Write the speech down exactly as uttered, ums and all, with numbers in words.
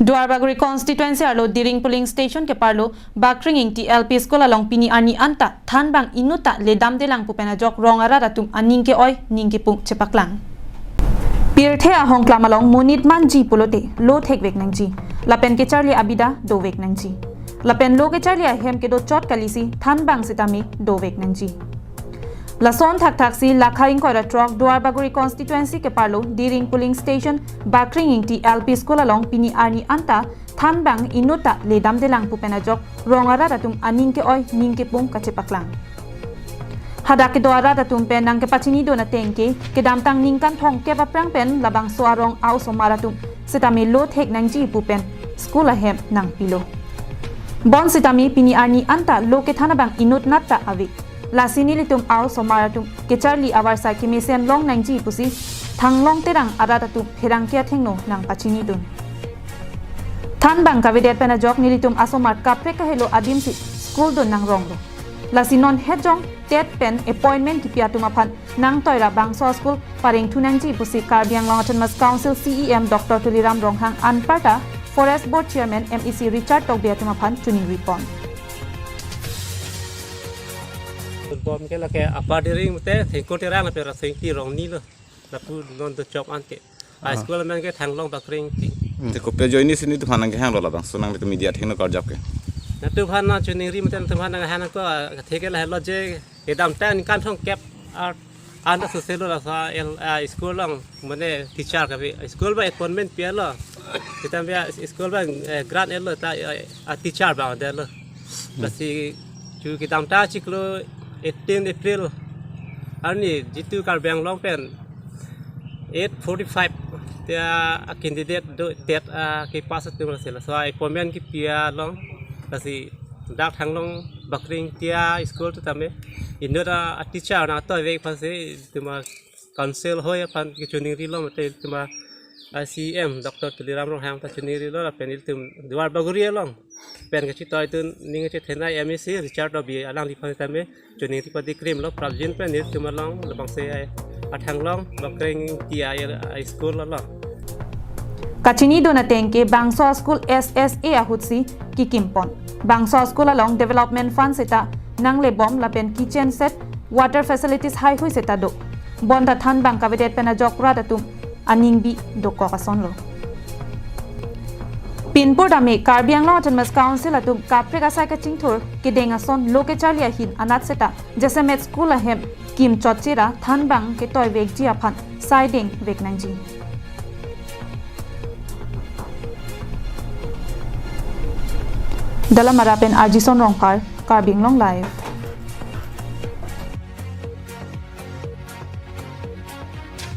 Duarbagori constituency arlo Diring polling station keparlo Bakring Ingti L P School along pini arni anta thanbang inutta ledamdelang pu pen ajok rong arat atum aning ke-oi ning kepung chepaklang. Pirthe ahongklam along monit manji pulote lo thekvek nangji, lapen kecharli abida dovek nangji. Lapen lo kecharli ahem kedo chot kalisi thanbang sitame dovek nangji. Lason thakthaksi lakha ingkoi ra throk Duarbagori constituency keparlo Diring polling station Bakring Ingti L P School along pini arni anta thanbang inutta ledamdelang pu pen ajok rong arat atum aning ke-oi ning kepung kachepaklang. Hadak kedo arat atum pen nangkepachinidun ateng ke kedamtang ningkan thomkep aphrang pen labangso arong a-osomar atum sitame lo thek nangji pu pen school ahem nangpilo. Bonsitame pini arni anta lo kethan abang inutnat ta ave. Lasi nelitum a-osomar atum kecharli avarsai kemesen long nangji pusi Thanglong Terang arat atum pherangke athengno nangpachinidun. Thanbang kavedet pen ajok nelitum asomar kaprek kahelo adimsi school dun nangronglo. Lasi non hetjong TET pen appointment kipi atum aphan nangtoi ra bangso school parengthu nangji pusi Karbi Anglong Autonomous Council C E M Doctor Tuliram Ronghang anparta Forest Board Chairman M A C Richard Tokbi atum aphan choningri pon. Bom ke lake Upper Diring mate Thengkur Terang lapen Rasengti Rongni lo. Lapu non do chok an ke. Ah. High school amen ke Thanglong Bakring Ingti. Hmm. Te kopi ajoine si nelitum aphan nangkehanglo labangso nanglitum media athengno karjap ke? Nelitum aphan nangchoningri mate nelitum aphan nanghang ko, ah, theke lahelo je kedamtang ningkan thomkep ar anta soselo laso el, ah, school along mane teacher kave. School abang appointment pi-etlo. Sitame school abang, eh, grant etlo ta, eh, ah, teacher abang detlo. Hmm. Lasi chu kedamtang chiklo eighteen April arni jitu Karbi Anglong pen eight forty-five ta a-candidate do TET, ah, kepass atum lasi laso appointment kipi along lasi dak Thanglong Bakring Ingti school ta tame inut a-teacher nangtoivek aphansi tuma council hoi aphan kechoningri lo mate tuma C E M Doctor Tuliram Ronghang ta choningrilo lapen ilitum Duarbagori along pen kachetoidun ning kachethenei M A C Richard Tokbi alangliphan tame choningri padikrimlo prapjin pen nelitum along labangso a-Thanglong Bakring Ingti a-school along. Kachinidun ateng ke bangso school S S A ahutsi kikim pon. Bangso school along development fund seta nanglebom lapen kitchen set, water facilities heihui seta do. Bonta thanbang kavedet pen ajok rat atum aningbi dokok asonlo. Pinpur tame Karbi Anglong Autonomous Council atum kaprek asai kachingthur kedeng ason lo kecharli ahin anat seta jasemet school ahem kim chotchera thanbang ketoivekji aphan sai dengvek nangji. Dalamara pen Arjison Rongphar, Karbi Anglong Live.